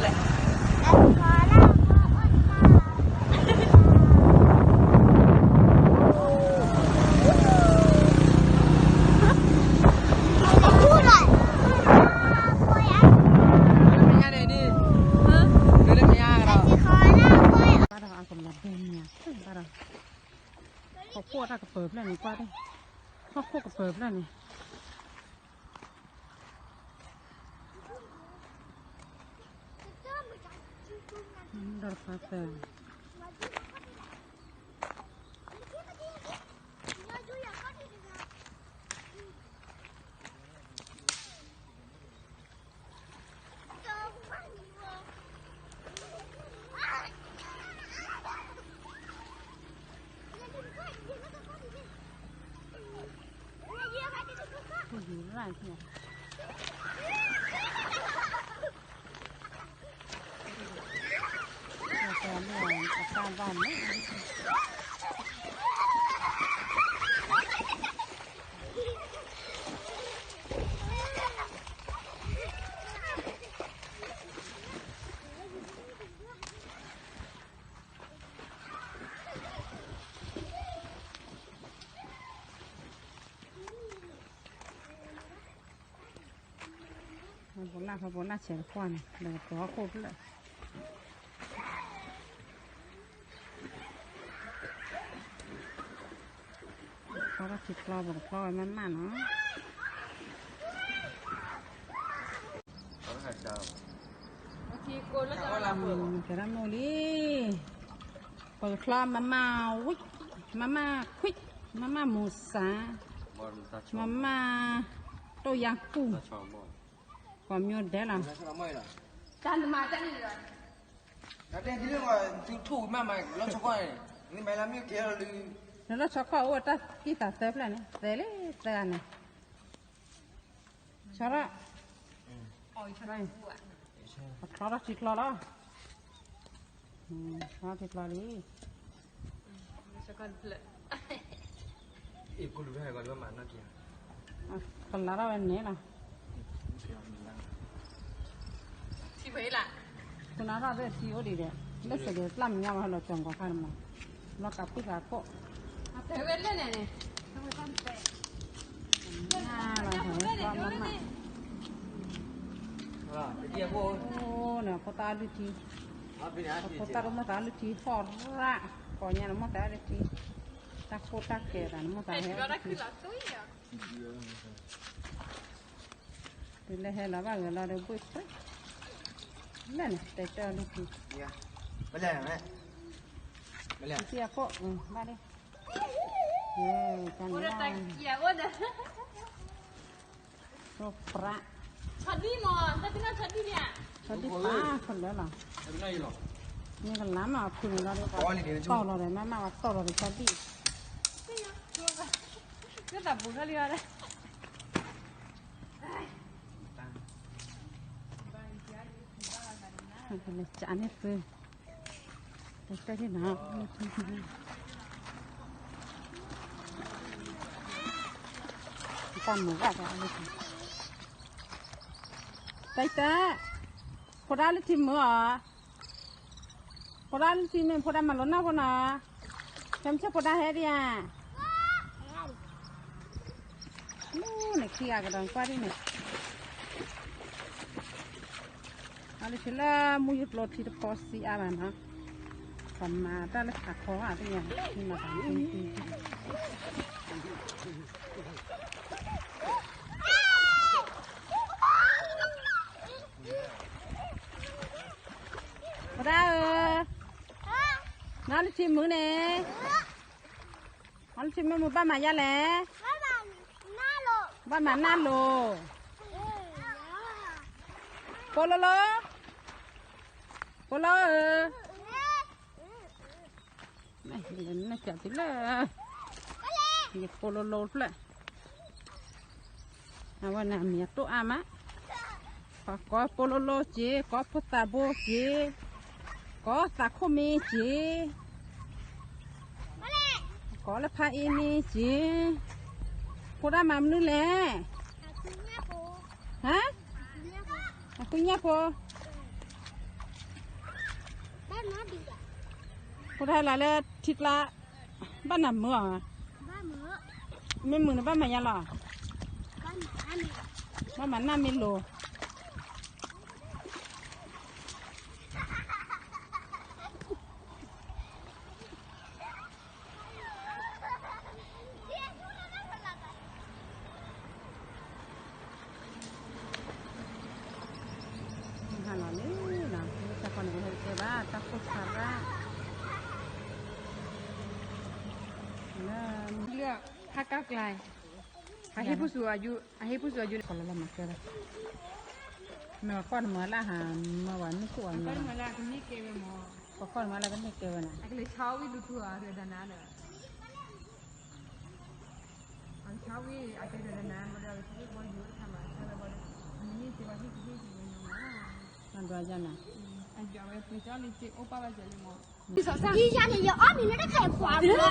လဲၣ်. ဘၣ်ဒီး ဟီၣ်ခိၣ်တၢ်ကပၢၤဖျၢၣ်န့ၣ် ကွၢ်ဒၣ်, ဟီၣ်ခိၣ်ကပၢၤဖျၢၣ်န့ၣ် ဒီးတခါသၢ ပလၢ်ဖဲပလၢ်ဆဲးတခွါန့ၣ် ဒီးကပၢၤဟီၣ်ခိၣ်ဖျၢၣ် ပကဖျီထီၣ်ထံချီ ပကဖျီဝဲမးမးနီၤ. ကဲဒၣ်မိၢ်လံ, ပကဖျီမးမးဝံၣ်, မးမးခွံၣ်, မးမးမူၤစၢ်, မးမးတိၢ်ယါကူၣ်, ကိးမံၤဒဲးလီၤ. တၢ်နမၤတၢ်န့ၣ်လီၤ. လၢလီၢ်ဆီခီၣ်အိၣ်ဝဲတၢ်ကံၢ်သးသၢဖျၢၣ်န့ၣ် သဲးလံသၢဂၤန့ၣ် ဆီထီၣ်, ပချီထီၣ်ထံချီလီၤ, ချီထီၣ်ထံချီလံ. ကလါထီၣ်ဝဲန့ၣ်လီၤ. ထံဖဲလၢ်, ခိၣ်နၢ်ထီၣ်သ့ၣ်ထံအိၣ်ဒံးဒီး လၢစဲးက့ၤပျၢ်မညါဝဲဟဲလီၤကၠီၤကီၤခါတမး, လီၤကးပှံၢ်ကးခိၣ်, တဲဝဲလၢန့ၣ်န့ၣ်, မ့ၢ်လီၤဟဲလီၤမးမး, အိၣ်န့ၣ် ဖိသၣ်အလုၢ်ထံ, ဖိသၣ်တမိၢ်သးလုၢ်ထံဟီၣ်ရၣ်, ကိးညါန့ၣ်မိၢ်သးလုၢ်ထံ, တၢ်ခိၣ်တၢ်ကဲသးန့ၣ်မိၢ်သးဟဲလုၢ်ထံ တုၤလၢဟဲလီၤဘၣ်ဂဲၤလီၤဒီးဘှ့ၣ်ဆှဲ, လၢန့ၣ် တဲတၢ်လုၢ်ထံ, ပလဲၣ်, ပလဲၣ်, ဘၣ်ဒ့, တၢ်န့ၣ်, ဆီဒံၣ်မး, ဆီဒံၣ်ပၢ်, ဆီလၢလီၤ, မ့ၢ်ကလါမးအဖုန့ၣ်လီၤ, တီၢ်လီၤဒီး မ့ၢ်မးဝဲတီၢ်လီၤဒီးဆီဒံၣ်, သးပူၤထီၣ်လံဝဲဒၣ် ကလဲၤကးန့ၢ်သု, တဲတဲနီၤ, တၢ်မုာ်ဘၣ်ဒီး, တၢ်တၢ်, ဖိဒါလုၢ်ထံမုာ်အီၤ, ဖိဒါလုၢ်ထံမုာ် ဖိဒါမၤလိနီၢ်ဖိနီၤ, ဖဲမုၢ်ဆ့ၣ်ဖိဒါဟဲဒံးဧါ, မူန့ၣ်ခံဂၤကဒီးကွၢ်ဒ်န့ၣ် အလၢဆံလၢမူယကျိထံတဖီစံးအါဘၣ်နီၤ, ပမၤတၢ်လၢခးခီဘၣ်သ့ၣ်ညါ, မၤတၢ်လၢထံ, ဝဲဒၣ်ဧၢ, နလၢထံမုၣ်န့ၣ်, နလၢထံမုၣ်မုၢ်ဘၣ်မၤယါလဲၣ်, ဘၣ်မၤနၢ်လိၤ, ဖိလိၤလိၤ, ဖိလိၤဧၢ, နကတုၤလၢ, ယဖိလိၤလိၤဖျၢၣ်, အဝဲန့ၣ်အမံၤအတိၢ်အါမး, ကိးဖိလိၤလိၤက့ၤ, ကိးဖိသၣ်ဘိက့ၤ, ကိးသးခိၣ်မ့ၢ်က့ၤ, ကိးလၢဖါအ့မ့ၢ်က့ၤ, ဖိဒၣ်မၤမနုၤလဲၣ်, ဟါ, အဃုညၣ်ဖိ ဖိတၢ်ဟဲလၢထံကျါ, ဘၣ်နမုာ်အီၤ, မ့ၢ်မုာ်န့ၣ်ဘၣ်မၤယါလီၤ, ဘၣ်မၤနၢ်မ့ၢ်လိၤ. ဟါလီၤလံနီၤ, တၢ်ခီန့ၣ်ဟဲကဲဘၣ် တၢ်ခိၣ်ဆါရၣ်, လၢဟါကၢ်ကျါ, အဟံၣ်ပူၤစူၤအယူ, အဟံၣ်ပူၤစူၤအယူန့ၣ် ခီလၢလၢမၤကဲဘၣ်, မ့ၢ်ပှၤဃီၣ်န့ၣ်မၤလၢဟါ, မ့ၢ်ဝဲမုၢ်ခိၣ်ဝဲမၤ, ပှၤဃီၣ်န့ၣ်မၤလၢကန့ၢ်ကဲဝဲန့ၣ်, အကလဲၤဆါဝံၣ်ဒူထူအီၤဒီးနၤဒီး အကဆါဝံၣ်အကဲဒီးနၤမ့ၢ်ဒီး အကဆါဝံၣ်ဘီယူၤတခါမး ဆါလၢဘီဒီး အမ့ၢ်န့ၢ်စ့ဝဲဟ့ၣ်ကဟ့ၣ်က့ၤဝဲနီၤမး, နဒွးယၤနၤ, အကဝဲပျံၤကၠီလံစ့အိၣ်ပာ်ဘၣ်စ့လံမး, ယၤန့ၣ် ယအီၣ်မ့ၤလၢတၢ်ခါအံၤပှၤလီၤ, ယကအိၣ်ဒီး, ယကအိၣ်ဒီး ယကအိၣ်ဒီ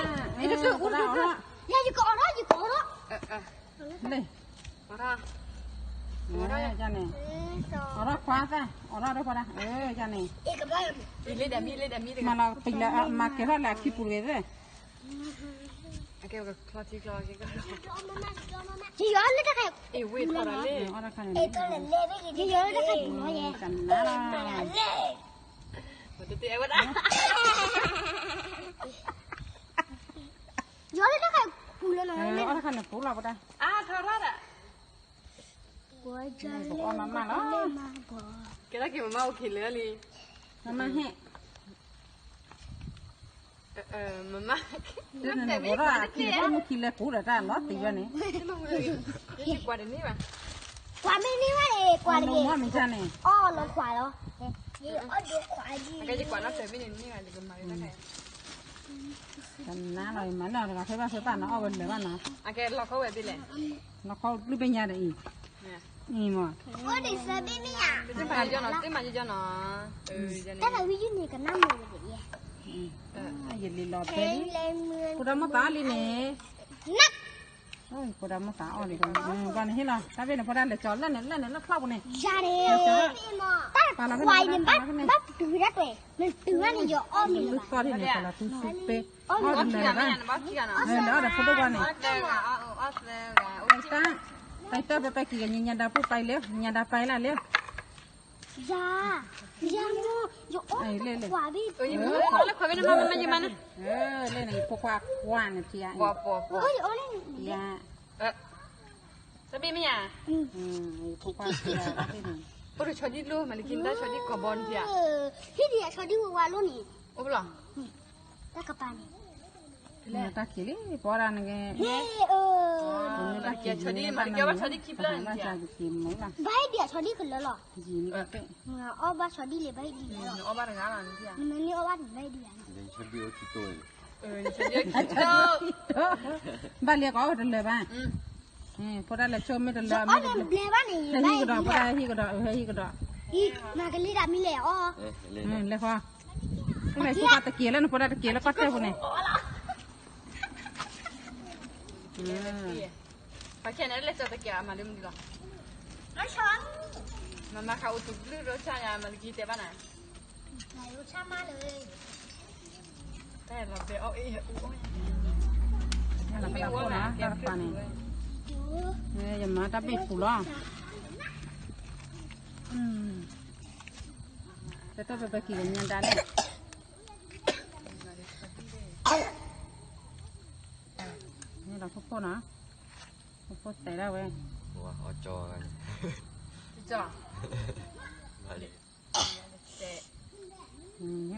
း, န့ၣ်, အီၣ်ဒီးခွါသၣ်, အီၣ်ဒီးဒီးခွါဒၣ်, န့ၣ်, မၤလီၤပံၤလၢ မၤကဲၤထီၣ်လၢအခံပူၤတဂ့ၤသ့ၣ် အကဲဝဲချီထံချီကဲကီ, ယယီၤလၢတၢ်ခါအံၤ, အဝ့ၢ်ထီၣ်လီၤလံ, ယယီၤလၢတၢ်ခါအံၤပူၤလီၤယဲ, ကနၤလီၤ, ယီၤလၢတၢ်ခါအံၤပူၤလီၤနီၤ, အီၣ်တၢ်ခါန့ၣ်ပူၤလီၤပတၢ်, အါထီၣ်ထီၣ်ဒီး ပအီၣ်မးမးလီၤ, ကဲထီၣ်က့ၤမမအိၣ်ခံလၢလံ, မမဟဲ, မမ, အိၣ်မူခံလၢပူၤဒီးတၢ်လီၤတံၢ်ဝဲန့ၣ်, ကွၢ်တန့ၢ်ဘၣ်, ကွၢ်မ့ၢ်န့ၢ်ဝဲန့ၣ် ကွၢ်တဂ့ၤ, မ့ၢ်မ့ၢ်န့ၣ်, အီၣ်လီၤကွၢ်လီၤ, အီၣ်ဒိကွၢ်, ကနၤလီၤ, မၤန့ၢ်တဂၤဖဲဘၣ်ဖဲဘၣ်နီၤ အီၣ်ဝဲလၢာ်ဘၣ်နီၤ, အကဲလီၤခီဝဲဘၣ်လဲၣ်, လီၤခီဘျုးဘၣ်ညါဒီးအံၤ, အံၤမး, တမၤယီၤနီၤ, တမၤယီၤနီၤ, တၢ်သးဝံၣ်ယုၢ်န့ၣ်ကနၣ်မုာ်ဝဲဒၣ်ယဲ, ယလံလီၤဘဲလံ, ဖိဒါမီၢ်သးလံန့ၣ်, ဖိဒါမီၢ်သးအီၣ်န့ၣ်, ဘၣ်န့ၣ်ဟ့ၣ်လီၤ, တၢ်ဘ့ၣ်န့ၣ် ဖိဒါလဲၤကၠီၤလၢန့ၣ် လၢန့ၣ် လၢဖျီပူၤန့ၣ်, ယၤန့ၣ်, တၢ်ကွၢ်အံၤန့ၣ် ဘၣ်တုၤဝဲဒၣ်တွဲ, နတုၤဝဲန့ၣ် ယအီၣ်မ့ၤလၢသီဒ်န့ၣ် ကလီၤတူဆူပ့, အီၣ်မ့ၤလၢာ်ဘၣ်, လဲၤအီၣ်ဒီးဖိဒိၣ်ဝါန့ၣ်, တၢ်တၢ်ပပဲက့ၤကညံၤညါဒါပူၤ ပာ်လၢညါဒါပာ်လၢ်လၢ ယၤ, ယၤမ့ၢ်, ယအီၣ်လၢခွးဘ့ၣ်, လၢခွးဘ့ၣ်န့ၣ်မ့ၢ်မ့ၢ်ယမၤန့ၣ်, လၢန့ၣ် ဖိခွါခွါန့ၣ်ဖံးဧါ, ယအီၣ်လၢ, တၢ်ဘ့ၣ်မ့ၢ်ဧါ, ဖိခွါခွါန့ၣ်, အိၣ်ဒီးဆီဒံၣ်လိၣ် မၤလၢခံတၢ်ဆီဒံၣ်ကီၤဘီန့ၣ်ဖံးဧါ, ဟံၣ်ဒံးအဆီဒံၣ်ဝဲဝါလိၣ်န့ၣ်, အိၣ်လီၤ, တၢ်ကပၤန့ၣ် တၢ်ခံးလံ ပှၤဒၣ်နကဲ, တၢ်ခံး, ဆီဒံၣ်မၤလၢခံဘၣ်ဆီဒံၣ်ခံဖျၢၣ်န့ၣ်, ဘၣ်ဟ့ၣ်ဒံးအဆီဒံၣ်ကလၢလီၤ, အီၣ်ဘၣ်ဆီဒံၣ်လံ ဘၣ်ဟ့ၣ်ဒံးလီၤ, အီၣ်ဘၣ်တဂၤလီၤ, နမ့ၢ်အီၣ်ဘၣ်န့ၣ် ဘၣ်ဟ့ၣ်ဒံးယၤလီၤ, ဘၣ်လံကီးတလၢာ်ဘၣ်, ဖိတၢ်လဲၤဆိမ့ၢ်တလၢာ်, ဟဲဟံၣ်ကဒီး ဖိတၢ်ဟဲဟံၣ်ကဒီး, ဟဲဟံၣ်ကဒီး, မၤကလံတၢ်မံၤလဲၣ်အီၣ်, လဲၤဃီ, ဖိတၢ်ဟဲဟံၣ်ကဒီးတက့ၢ်လၢနဖိတၢ်တက့ၢ်လၢကီၢ်စဲၣ်ပူၤန့ၣ် ပှၤခဲန့ၣ်လဲၤကၠီၤတက့ၢ်အမၤလၢမနုၤလီၤ, မၤမၤဃးအိၣ်သူၣ်ဘျုးရိၣ်ဆၣ်ယၤ မၤလၢကံတဲဘၣ်နၤ, တၢ်လီၤဘဲအီၣ်အ့ၣ်အူအီၣ်, တၢ်လီၤဘဲအီၣ်နၤ တၢ်တပၤန့ၣ်, ယမၤတၢ်ဘ့ၣ်ပူၤလီၤ, ပတဲပပဲကံၤကညါဒါန့ၣ် န့ၣ်ဒီးဖိဖိနီၤ, ဖိဖိတဲဒၣ်ဝဲ, န့ၣ်ဒီး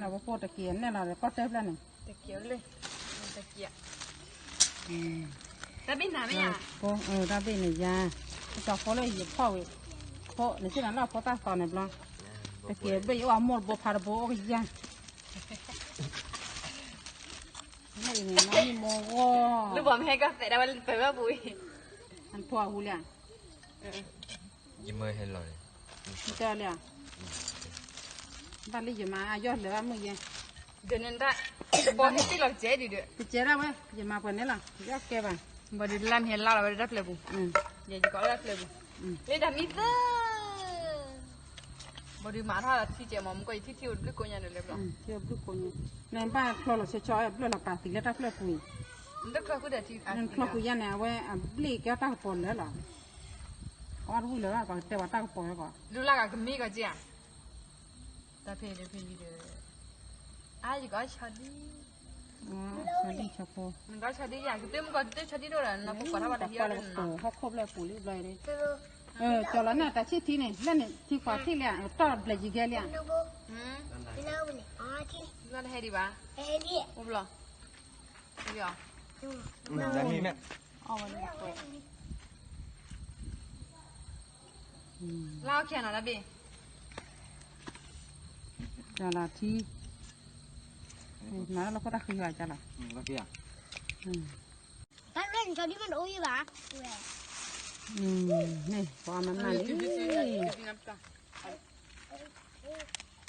ဖိဖိတက့ၤနဲၣ်လီၤဒီးကီၢ်စဲၣ်ဖျၢၣ်န့ၣ်, တၢ်ဘ့ၣ်န့ၣ်ယၤ, ကၠီၤဖိလၢယဖီၣ်ဝဲ, ဖိန့ၣ်စ့ၢ်ကီးလၢဖိသၣ်သီန့ၣ်ဘျီ, တက့ၢ်ဘ့ၣ်ယအိၣ်အမိၢ်တဘိဖါတဘိအိၣ်ကယၤ မ့ၢ်အံၤန့ၣ် မ့ၢ်မိၢ်ဂီၢ်, လၢပှၤမ့ၢ်ဟဲကီၢ်သဲးဒၣ်ဝဲလၢပၢၤဘၣ်ပူၤအံၤ, အဖိအဟူလံဧါ, ယမၢဟဲလီၤန့ၣ်, တၢ်လံဧါ, ဘၣ်လံယမၤအယီၢ်လၢာ်ဘၣ်မုၢ်ယဲ, ဒ်န့ၣ်တၢ်, တဘီဟဲတ့ၢ်လီၤကဲဒံးဒီး, တကဲဒၣ်ဝဲ, ယမၤပှဲၤန့ၣ်လီၤ, ယီၢ်ကဲဘၣ်, ဘၣ်ဒီးလၢမ့ၢ်ဟဲလါလီၤဝဲဒၣ်တၢ်ပျဲပူၤ, ယဲယကိးလၢတၢ်ပျဲပူၤ, လၢတၢ်မံသၢ ဘၣ်ဒုးမၤထီၣ်လီၤထံကဲးမး မူကီၢ်ယထံၣ်ထံအိၣ်တဘျုးကိညါဒီးလၢဘျီ, ထံအိၣ်တဘျုးကိညါ, နဘၣ်ချီလီၤဆီဆီ ဘျၢၣ်လီၤပာ်သံလၢတၢ်ဖျၢၣ်ပူၤအံၤ, နတချီဃုာ်ဒီးထံ, နချီဃုာ်ယါန့ၣ် အဝဲအဘျ့ၣ်ကဲတၢ်ကပီၤလၢလီၤ, အီၣ်တဝံၣ်လၢၤဘၣ် ပှၤကတဲပှၤတၢ်ကပီၤလၢကီး, ဒုးလၢ်ဂၤကမံကီးက့ဧါ, တၢ်ဖဲဒီးဖဲဒီး, အါယကီၢ်ဆီဒံ, ဆီဒံဆီဖိ, နကီၢ်ဆီဒံယါ ကတၢၢ်မုၢ်ကီၢ်တတၢၢ်ဆီဒံဒိၣ်ဒီး နဖိကိးထီၣ်ဘၣ်တဟံးအီၣ်လၢနနီၤ, ဟီၣ်ခိၣ်ဖျၢၣ်ပူၤလံဘျီအံၤ, ကၠီၤလီၤန့ၣ် တၢ်ဆံၣ်ထံန့ၣ် လၢန့ၣ် ထံခွးထံၣ်လံဧါ တီၢ်ဘျဲၣ်ယံၤကဲလံဧါ, ဟဲဒံးဘၣ်, အိၣ်ဘျီ, အီၣ်ဝဲန့ၣ်, လၢအီၣ်ခဲနီၤတၢ်ဘ့ၣ်,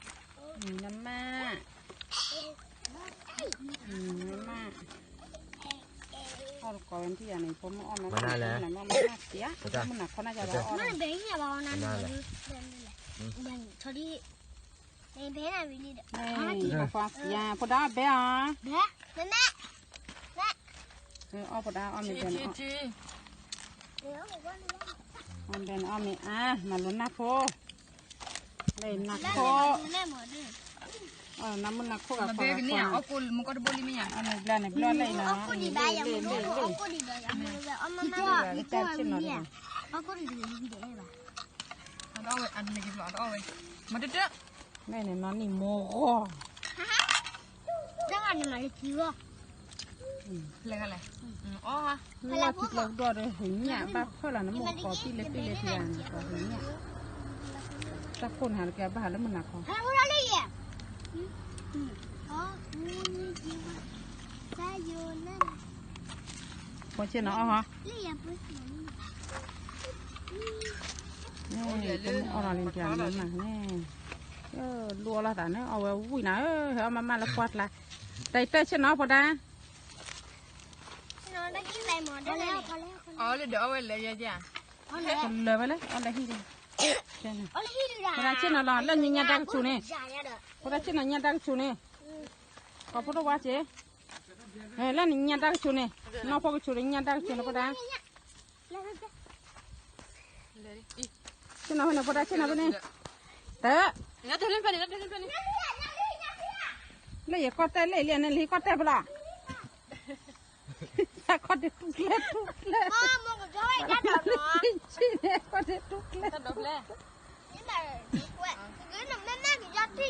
ကၠီၤလီၤထံ, နလၢခိၣ်တၢ်ဃံယွၤကၠီၤလီၤ, တၢ်ရဲၣ်နကီဒ်မ့ၢ်တအိၣ်ယံၤဘၣ်, န့ၣ် ပှၤမၤမၤလံ, နမၢ်, နမၢ်, အီၣ်တကိးဝဲထံၣ်ယၤန့ၣ် ဖိမုၣ်အီၣ်မးလၢ မၢ်မၢ်စံး, မုၢ်နၤခီနၢ်ကၠီၤလီၤအီၣ်, ဘဲနံၣ်ဘၣ်, ဖိဒၣ်ဘဲအီၤ, အီၣ်ဖိဒၣ်အီၣ်မ့ၢ်, အီၣ်ဘဲနအီၣ်မ့ၢ်အါ, မၤလိနၢ်ဖိ, လၢနၢ်ခိ, နမုၢ်နၤခိၣ်ဂၤ, အီၣ်မ့ၢ်ဘျီန့ၣ်ဘျီလၢအံၤနီၤ, လ့ၣ်လ့ၣ်လ့ၣ်, လ့ၣ်တၢ်ဆ့ၣ်နီၤတဂၤ, မ့ၢ်န့ၣ်နီၤနံၣ်မိၢ်ဂီၢ်, လၢထံကျိဒိၣ်ဒီးဟ့ၣ်ညၣ်ဘၣ်ဖၢၣ်လီၤ နမိၢ်ကီးပံၣ်လၢပံၣ်လၢထံဂၤန့ၣ် ကီးဟ့ၣ်ညၣ်, တၢ်ခိၣ်န့ၣ်ဟးတကဲဘၣ်ဟးလၢမုၢ်နၤခီ, ပှၤဆ့ၣ်နီၤအီၣ်ဟီ, အီၣ်လီၤလံတၢ်မၤမၤန့ၣ်, လူအီၣ်လီၤသးန့ၣ် အီၣ်ဝဲဝံၣ်နၤဧၢ, ဟဲအီၣ်မးမးလၢပှၢ်ကျါ, တၢ်အံၤတၢ်ဆ့ၣ်နီၤဖိဒၣ်, အီၣ်လၢဒီးအီၣ်ဝဲလဲၤယဲၢ်, ကလၢၤဝဲလၢ အီၣ်လၢဟံၣ်ဒီး, ဖိဒၣ်ဆ့ၣ်နီၤလီၤ လၢနညါတၢ်ကဆူၣ်န့ၣ်, ဖိဒၣ်ဆ့ၣ်နီၤညါတၢ်ကဆူၣ်န့ၣ်, ကီးဖိတဝါက့ၤ, လၢနညါတၢ်ကဆူၣ်န့ၣ်, နီၢ်ဖိကဆူၣ်န့ၣ် ညါတၢ်ကဆူၣ်န့ၣ် ဖိဒၣ် ဆ့ၣ်နီၤဖဲန့ၣ် ဖိဒၣ်ဆ့ၣ်နီၤဖဲန့ၣ်, တၢ်, လၢယကီၢ်တဲလၢလံန့ၣ် လၢယကီၢ်တဲလၢလံန့ၣ် လၢယကီၢ်တဲဖဲလီၤ, တၢ်ကီၢ်ဒုးတူၢ်ကျဲတူၢ်ကျဲ, လၢယကီၢ်ဒုးတူၢ်ကျဲ, မ့ၢ်က့ၤကီးလီၤကီးဖံဖံနီၤ ဖံထိကၠ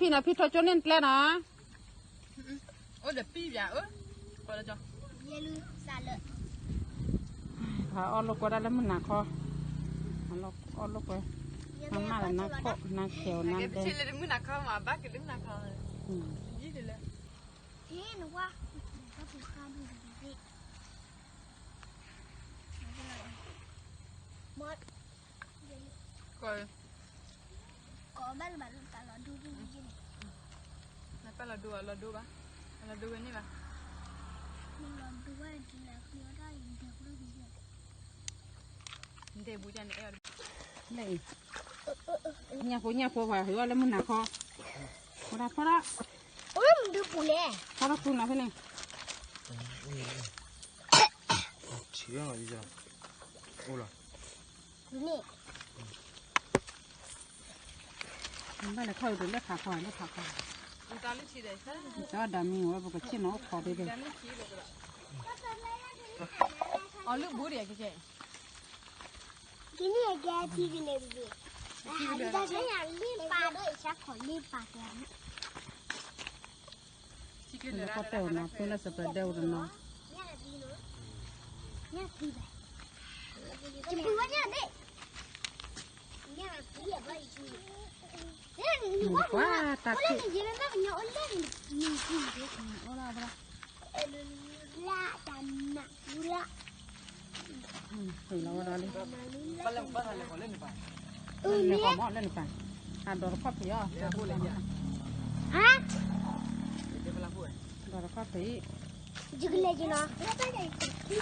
ိန့ၢ်ကျဲနီၤ, အိၣ်ဒီးပံၢ်ပၠး, အီၣ်လိာ်ကွဲဒၣ်လၢမုၢ်နၤခီ, အီၣ်လိာ်ကွဲ, မၤမၤလၢနၤခိၣ်နၤခဲးနၤဒဲး, မုၢ်နၤခီ, နပၢ်လီၤဒိဘၣ်, လီၤဒိဘၣ်, လီၤဒိဝဲန့ၣ်ဘၣ်, နတဲဘူးန့ၣ်အဲၣ်, ညၣ်ဖိညၣ်ဖိပှၤဟ့ၣ်အီၣ်လၢမုၢ်နၤခီ, ဖိဒၣ်ဖီထီၣ်, ဖီထီၣ်ပူၤနီၤ ဖဲန့ၣ် ဘၣ်လဲၤခီၣ်အံၤဒိးလၢဖးခီ လၢဖးခီ, တၢ်ဒၣ်မ့ၢ်ဝဲပကဆ့ၣ်နီၤအိၣ်ခိးဒ့ဒ့, အီၤလၢဘူးဒံးကဲကဲ, ကန့ၣ်ကဲထံကန့ၣ်တဘ့ၣ်, လံပာ်ဒိၣ်အံၤဆါခီၣ်လံပာ်ကဲ, လၢကီၢ်တဲာ်အီၤနီၤ သူလၢစပရဲဒဲးအိၣ်တနီၤ, ညၣ်ဖံဘၣ်, တဖုဝဲညၣ်ဘ့ၣ်, ကွၢ်တၢ်ခံး, လဲၤဃီၤမးလၢနပၢ်, အဒိးတခီၣ်ဖံးအီၤ, ဒိးတခီၣ်ဖံး, ယကလဲၤက့ၤနီၤ,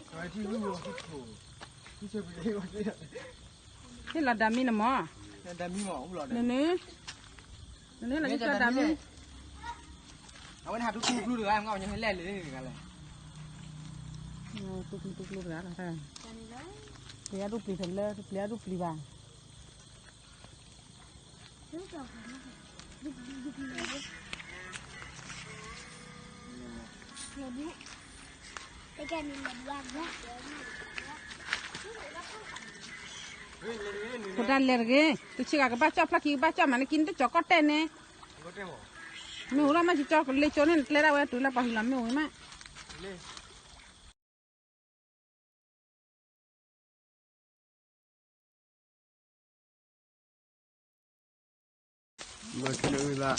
ယီၢ်ဒီးပလီၢ်က့ၤ, ဟ့ၣ်လီၤဒၤမံန့ၣ်မး, နန့ၣ်, နန့ၣ်လီၤကစၢ်ဒၤမံ, အဝဲန့ၣ်ဟးတူၢ်ကျူကျူတဂၤ, မ့ၢ်လဲၣ်လၢတဂၤလဲၣ်, တူၢ်ကျူတူၢ်ကျူတဂၤလီၤ, ပျံၤအဒူၣ်ပျံၤဖဲလၢ ပျံၤအဒူၣ်ပျံၤဘၣ်. ဖိဒၣ်လဲၤတဂ့ၤ, တဆံဂၤကဘၣ်ကၠီၣ်ဖျီၣ်ခံ ကဘၣ်ကၠီၣ်မး နကံနတကၠီၤကီၢ်တဲၣ်န့ၣ်, မ့ၢ်အိၣ်လီၤမး ကၠီကၠီလ့ကၠိန့ၣ် နကျဲဒၣ်ဝဲတုၤလၢပှၤဟံးလီၤမ့ၢ်အိၣ်မး. မ့ၢ်ထံနွံသၣ်,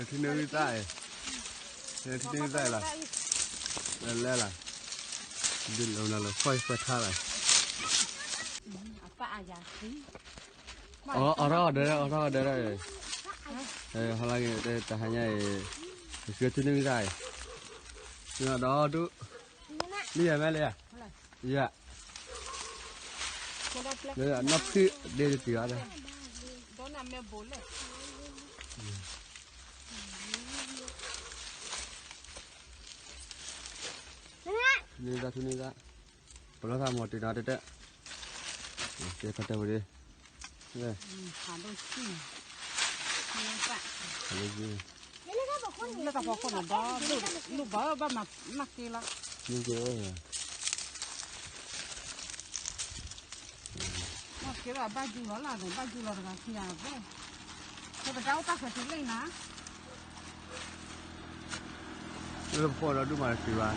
ထံနွံသၣ်အံၤ, ထံနွံသၣ်အံၤလီၤ, လဲၤလဲၤလီၤ, ဒ်လီၤနၤလီၤ ဖီၣ်ယဖီၣ်ထါလီၤ, အီၣ်ထီၣ်ဒၢ, အီၣ်ထီၣ်ဒၢ, ဟါလၢတဟါညါအံၤ, ထံနွံသၣ်အံၤ, ဒီးဒူၣ်, လံယၤမ့ၢ်လံယၤ, ယၤ, နီၢ်ဖုၣ်ဒ့တတုၤအီၤဒီး နံၤသၣ်ထူနံၤသၣ်, ပလီၢ်သးမီၤတ့ၢ်နီၤတတဲ, ကဲခီတဲဝဲဒၣ်, လၢတၢ်ဖီခိၣ်န့ၣ်ဒီး လူၢ်ဘၣ်ဘၣ်မၤက့လီၤ, မၤက့လီၤ ဘၣ်ယူၤလီၤလၢ်န့ၣ် ဘၣ်ယူၤလီၤတဂၤခံဂၤဘၣ်, ပတၢ်အိၣ်တၢ်ဃဲၤတုၤလံနၤ လၢပခိၣ်ဒီးဒူၣ်မးတသ့ဘၣ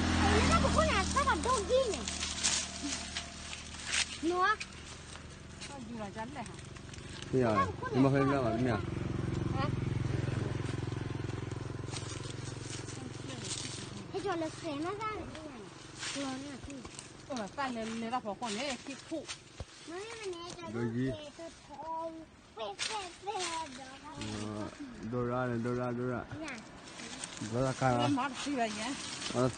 ်, လၢပခိၣ်န့ၣ် တၢ်ဘၣ်ဒိဂံၢ်န့ၣ်, န, မ့ၢ်ဖဲမ့ၢ်ဘၣ်မ့ၢ်ဧါ, ဟဲကၠီလၢဆဲးမးသၣ်န့ၣ်, သၣ်လဲၤလဲၤတၢ်ဖီခိၣ်န့ၣ် ခံဖူး, ဒိဂံၢ် ဒိရၣ်န့ၣ် ဒိရၣ် ဒိရၣ်, ဘျီလၢကါလီၤ, အ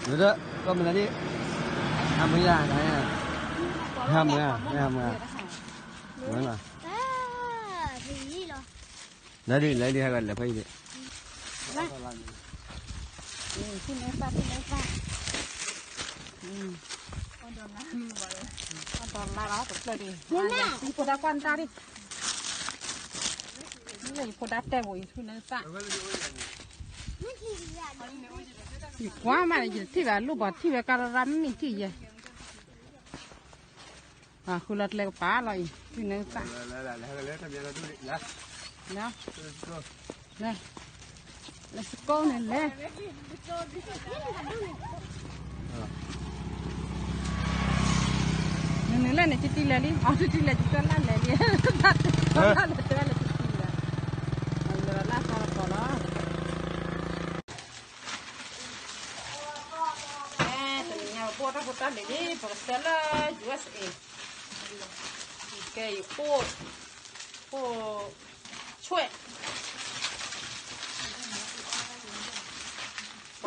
သ့ဘၣ်, မၤလီၤ, မ့ၢ်ဒီး ကီၢ်မနုၤဒ်, ဟါမုၢ်ယါ, ဟါမုၢ်ဧါ, ဟါမုၢ်ဧါ, ဝဲလီၤ, လၢဒ်လဲၣ်ဒ်ဟဲဂၤလဲၤဖဲအံၤဒ်, ဖုန့ၢ်သၣ်, ဖုန့ၢ်သၣ်, အီၣ်ဒီးလါလီၤ တဖျၢၣ်ဒံး, ယဖိဒါကွၢ်နတၢ်ဒံး, လၢယဖိဒါတဲဝဲအံၤ ဖုန့ၢ်သၣ်, ယကွၢ်မးန့ၣ် ယတထံၣ်ဘၣ် လိၣ်ဘၣ်ထံၣ်ဝဲကါရၢရၢ မ့ၢ်မ့ၢ်ထံၣ်ယဲ, အဃုလီၤတလဲကပၤလီၤအံၤ ဖုန့ၢ်သၣ်, လၢ လၢ လၢ လၢ လၢ လၢ လၢ စကိန့ၣ်လဲၣ်, နုၤနုၤလဲၣ်န့ၣ် တံတံလဲၤလံ, အီၤတံတံလဲၤ တံတံလၢ်လဲၤလံ, တံတံလဲၤ, လၢလၢ်သီလီၤ, တနံၤညါပဘိၣ်တၢ်ဖိတၢ်လံၤလံ ပကဆှၢလၢ ယူၢ်အက်စ်အ့ ကဲအံၤ အိၣ် အိၣ် ဆွဲၣ် ပှၤ ယူၢ်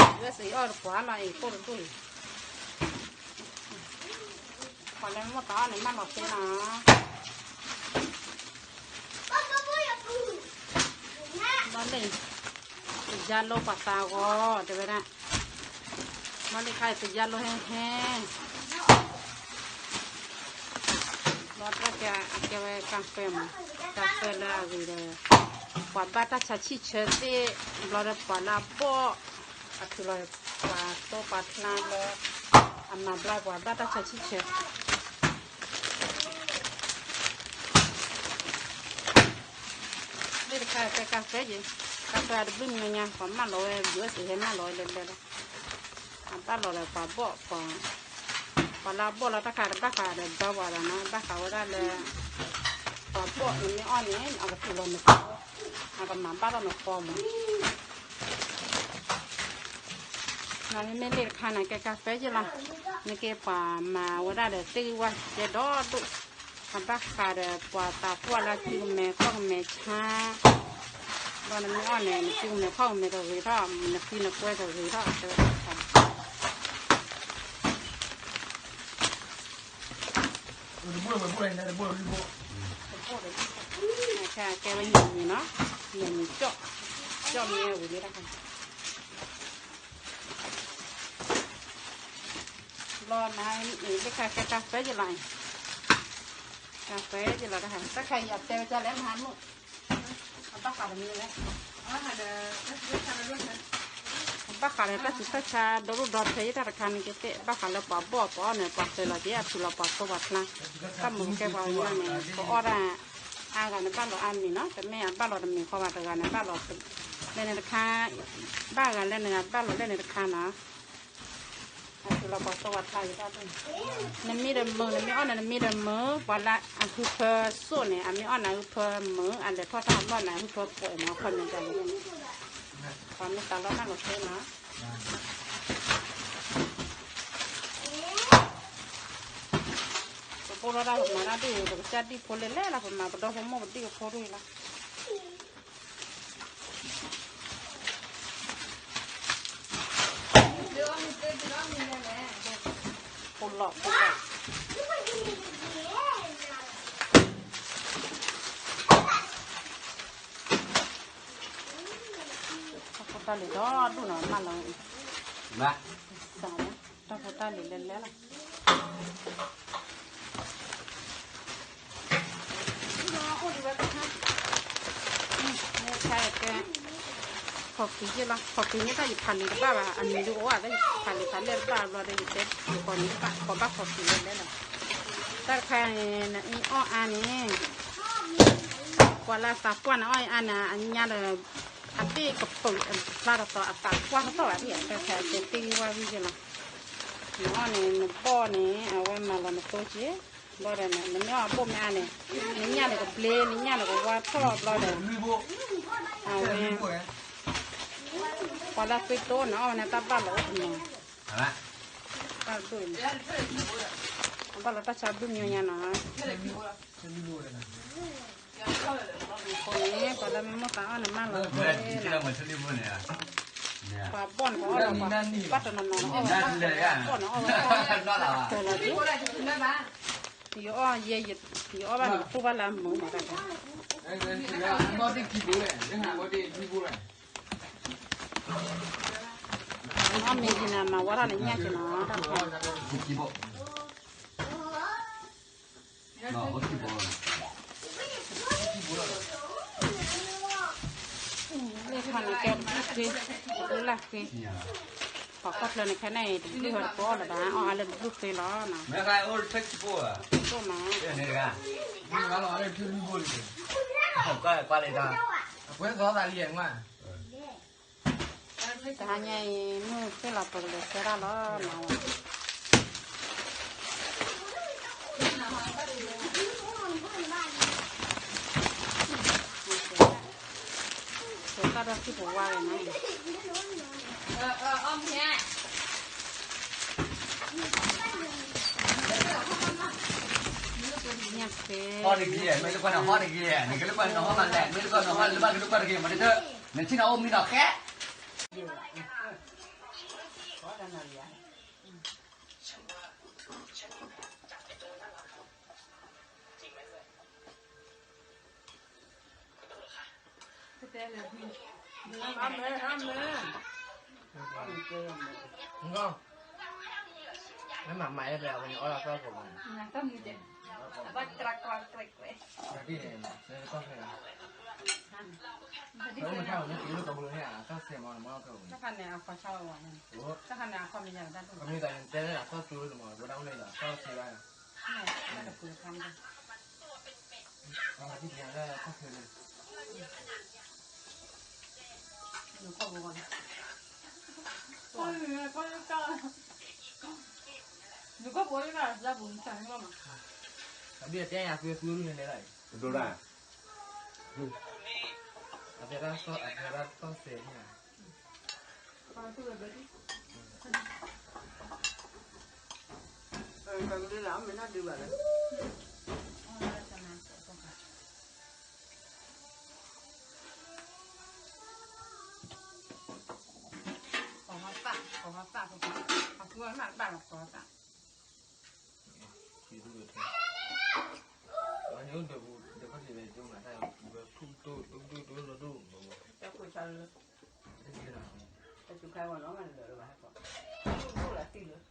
အက်စ်အ့ အီၣ်တပှၤလီၤအံၤ အိၣ်တဒူၣ်အံၤ, ပှၤလၢမ့ၢ်တအီၣ်န့ၣ် မၢလီၤသ့လီၤ, ဘၣ်လၢ တယါလိပှၤသးဂီၤ တဲဝဲဒၣ်, ဘၣ်လၢခါအံၤ တယါလိဟဲဟဲ ဘျီတၢ်ကဲအကဲဝဲကၣ်ဖဲမး, ကၣ်ဖဲလၢအဂ့ၤဒီး ပှၤဘၣ်တၢ်ဆါဆံၣ်ဆၢသ့ၣ်, ဘျီဒီးပှၤလၢအဘီၣ်, အထုးလီၤပှၤသိပှၤချါလၢ အမၤဘျါပှၤဘၣ်တၢ်ဆါဆံၣ်ဆၢ လၢတခါကဲကၣ်ဖဲယဲ, ကၣ်ဖဲအတဘျုးမံၤညါ ပှၤမၢလီၤဝဲ ယူၢ်အက်စ်အ့ ဟဲမၢလီၤဝဲလဲၤလဲၤလီၤ, အဘၣ်လီၤဒီးပှၤဘီၣ်, ပှၤလၢအဘီၣ်လီၤတၢ်ခါတဘၣ်ဃးဒီးဘၣ်ဝဲဒီးနီၤ ဘၣ်ဃးဝဲဒၣ်လၢ ပှၤဘီၣ်န့ၣ်မ့ၢ်အီၣ်န့ၣ် အကထုးလီၤနဃီ, အကမၤဘၣ်ထီၣ်နဃီမး, နမ့မ့ၢ်လၢတခါန့ၣ် ကဲကၣ်ဖဲယဲလီၤ နကဲပှၤမၤဝဲဒၣ်ဒီးသ့ၣ်ဂံၢ်ဝၣ်ကဲဒီဒိၣ်, အဘၣ်ဃးဒီးပှၤသးပှၢ်လၢကုကမဲာ်ခီၣ်ကမဲာ်ဆါ, ဒီးနမ့ၢ်အီၣ်န့ၣ် နကုကမဲာ်ခီၣ်ကမဲာ်တဂ့ၤထီၣ်, နဃံနကွဲတဂ့ၤထီၣ်, တဲဝဲဒၣ်တခါ ကဲဝဲညၣ်မံၤနီၤ, ညၣ်မံၤကၠီၣ်, ကၠီၣ်မ့ၢ်ဝံၤလံတခါ ဘျီနၤအံၤ လၢခါကဲကၢ်ဖဲယလီၤအံၤ, ကၢ်ဖဲယလီၤတခါ တၢ်ခါအံၤအတဲဝဲဒ်လဲၣ် မဟါမုၣ်, အဘၣ်ဃးဒီးမနုၤလဲၣ်, ဘၣ်ဃးဒီးတၢ်ဆူးတၢ်ဆါဒီဒိၣ်ဒီထၢယဲၢ်တၢ်တခါန့ၣ်ကသ့ၣ်, ဘၣ်ဃးလၢပှၤဘီၣ်ပှၤအီၣ်န့ၣ် ပှၤစၢၤလီၤက့ၤအထူလီၤပှၤသိပှၤချါ, တၢ်မုာ်ကဲပှၤကညီန့ၣ် ပအီၣ်ဒၣ် အါဂၤန့ၣ်ဘၣ်လီၤအါမံၤနီၤ, တမ့ၢ်အဘၣ်လီၤတမံၤဃီဘၣ်, တဂၤန့ၣ်ဘၣ်လီၤ လဲၣ်န့ၣ်တခါ, ဘၣ်ဂၤလဲၣ်န့ၣ် ဘၣ်လီၤလဲၣ်န့ၣ်တခါနီၤ အထူလီၤပှၤသိပှၤချါအံၤတၢ်ဒိၣ်န့ၣ်, နမ့ၢ်ဒီးမုာ် နမ့ၢ်အီၣ်န့ၣ် နမ့ၢ်ဒီးမုာ်, ပှၤလၢအဟုဖၢစိၣ်န့ၣ် အမ့ၢ်အီၣ်န့ၣ် အဟုဖၢမုာ်, အလဲၤထီၣ်တၢ်အဘျီၣ်န့ၣ် အဟုဖၢပိာ်မး ခီၣ်န့ၣ်တၢ်န့ၣ်, ပှၤမ့ၢ်သးလီတၢ်လီၤသ့နီၤ ပဘိၣ်လီၤတၢ်ပမၤတၢ်ဒ်အံၤ ပကစၢ်ဒံၣ်ဖိလဲၣ်လဲၣ်လီၤ ပမၤပဒီဖိမိၢ်ပဒံၣ်ပဖိဒ်အံၤလီၤ ဖိလီၤဖိလီၤ တၢ်ဖိတၢ်လံၤဒီဒူၣ်နီၤ မၢလီၤ, စးလၢ တၢ်ဖိတၢ်လံၤလဲၤလဲၤလီၤ အိၣ်ဒံးဝဲတခါ, မ့ၢ်တခါကဲ, ခီၣ်က့ၤယ့ၢ်လီၤ ခီၣ်က့ၤန့ၣ်တၢ်ယဖးလံာ်တဘၣ်ဘၣ် အမံၤဒုးအိၣ်ဧါ တၢ်ယဖးလံာ်ဖးလဲၢ်တဘၣ်ဘျီဒီး ယတဲယဃီၤန့ၣ်တဘၣ် ခီၣ်ဘၣ်ခီၣ်က့ၤလဲၤလဲၤလီၤ, တၢ်တခါန့ၣ် နအံၤအီၣ်အါန့ၣ် ပှၤလၢသးပှၢ်န့ၣ်အီၣ်အါန့ၣ် အညါဒီး အဘ့ၣ်ကပၢၢ်အဖျါတသီ အသးပှၢ်တသီၣ်ဘၣ်ဒ် တၢ်ခါတဲသ့ၣ်ဂံၢ်ဝၣ်ဂံၢ်က့လီၤ, နအီၣ်န့ၣ် နဘီၣ်န့ၣ် အဝဲမၤလီၤနသိက့ၤ, ဘျီဒီး နမ့ၢ်အီၣ်အဘိၣ်မ့ၢ်အါန့ၣ် နညၣ်န့ၣ်ကဘျ့ နညၣ်န့ၣ်ကဝါထီၣ်ဘျီဒီး အဝဲ ပှၤလၢသွံၣ်တိၣ်န့ၣ် အီၣ်ဝဲန့ၣ်တၢ်ဘၣ်လီၤအိၣ်တနီၤ, တၢ်ဒိၣ်အံၤ အဘၣ်လီၤတၢ်ဆါဘျုးမံၤညါနီၤ အဃိန့ၣ် ပှၤလၢမ့ၢ်မိၣ်သးအီၣ်န့ၣ် မၢလီၤသ့လီၤ, ပှၤဘီၣ်န့ၣ် ပှၤအီၣ်လီၤ ပှၤဘၣ်တနီၤနီၤန့ၣ် အီၣ်ဝဲ ပှၤဘီၣ်န့ၣ် အီၣ်ဝဲ တၢ်လီၤဒ် ယအီၣ်ယဲ ယအီၣ်ဘၣ်န့ၣ်သူၣ်ဘၣ်လၢအမုာ်မးတၢ် အီၣ်မ့ၤယံၤန့ၣ် မၤဝဲထီၣ်န့ၣ်ညၣ်က့ၤနီၤ တၢ်ဖး လၢခါန့ၣ် ကဲတဘျုးဃ့ တဘျုးလၢ်ဃ့, ပှၤကီၢ်ချၢန့ၣ် ခဲန့ၣ်အံၤ တဘျုးဃ့တပအီၣ်လၢၤဘၣ် အီၣ်အါလၢတဘျုးဃ့လီၤနီၤ, ဒိၣ်မး, တဟါညါအံၤ မုၢ်ဃ့လီၤပကလဲၤဆဲတၢ်လီၤနီၤ, ဆဲတၢ်ဒီးထံၣ်ပဝါလဲၣ်နီၤ, ညၣ်ဃ့, ဟီၣ်တဂ့ၤ, မ့ၢ်လၢပှၤနဟီၣ်တဂ့ၤ, နကလၢပှၤနဟီၣ်မးလဲၣ်, မ့ၢ်လၢပှၤနဟီၣ်လၢဘၣ်ကလၢပှၤတဂ့ၤ မၤတထၢၣ်, နထံၣ်နၤအိၣ်မံနီၤဃဲ မ့ၢ်မၤမၤအၢပှဲၤအဝဲန့ၣ် အီၣ်လီၤသီၣ်ဖိမး, တၢ်ဒ်န့ၣ် နကီၢ်ဖဲလီၤ, မ့ၢ်ထီၣ်ဝဲန့ၣ် က့ၤလၢကဘုးန့ၣ် အသီၣ်စဲးမး နမီၢ်ကဝဲန့ၣ်, တၢ်ခါန့ၣ် အသီၣ်စူၤလၢနမီၢ်, ဝဲဒၣ်အိၣ်န့ၣ်ဒီး အသီၣ်စဲးဘၣ်, အဘိၣ်တဲယၤ သုသုန့ၣ်လဲၣ်, အဘိၣ်ဒၣ်, အဘိၣ်ဒၣ်သီၣ်စဲးန့ၣ် လၢလၢအမ့ၢ်နၢ်ဒုးဘၣ်လၢ ကိးဟီသၣ်, ကိးဟီသၣ်, အဃိမးတဘၣ်လီၤ ကိးဟီသၣ်. တၢ်ခိၣ်ဆါလၢ တၢ်ခိၣ်ဆါလၢ တၢ်ခိၣ်ဆါလၢ တၢ်ကၠီၣ်,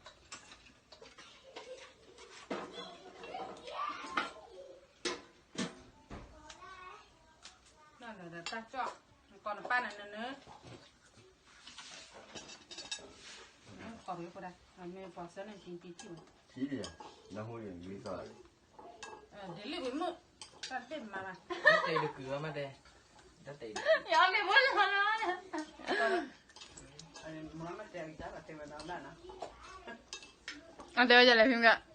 ကိးနပၢ်နနၢၤနၢၤ, ကိးဝဲဖိဒၣ်, မ့ၢ်ပှၤဆၢန့ၣ် ကံကံထံၣ်ဝဲ, ထံၣ်လံ, နၢ်ဟူန့ၣ် ဂ့ၤသီလံ, ဒ်လံဝံၤမုၣ်, တၢ်တသ့ၣ်မၤဘၣ်, တၢ်တဲတကုၤဘၣ်မးတဲ, တၢ်တဲ, ယအီၣ်မ့ၢ်ဖိလီၤလီၤ, အတဲဝဲယလဲၤဖံးမး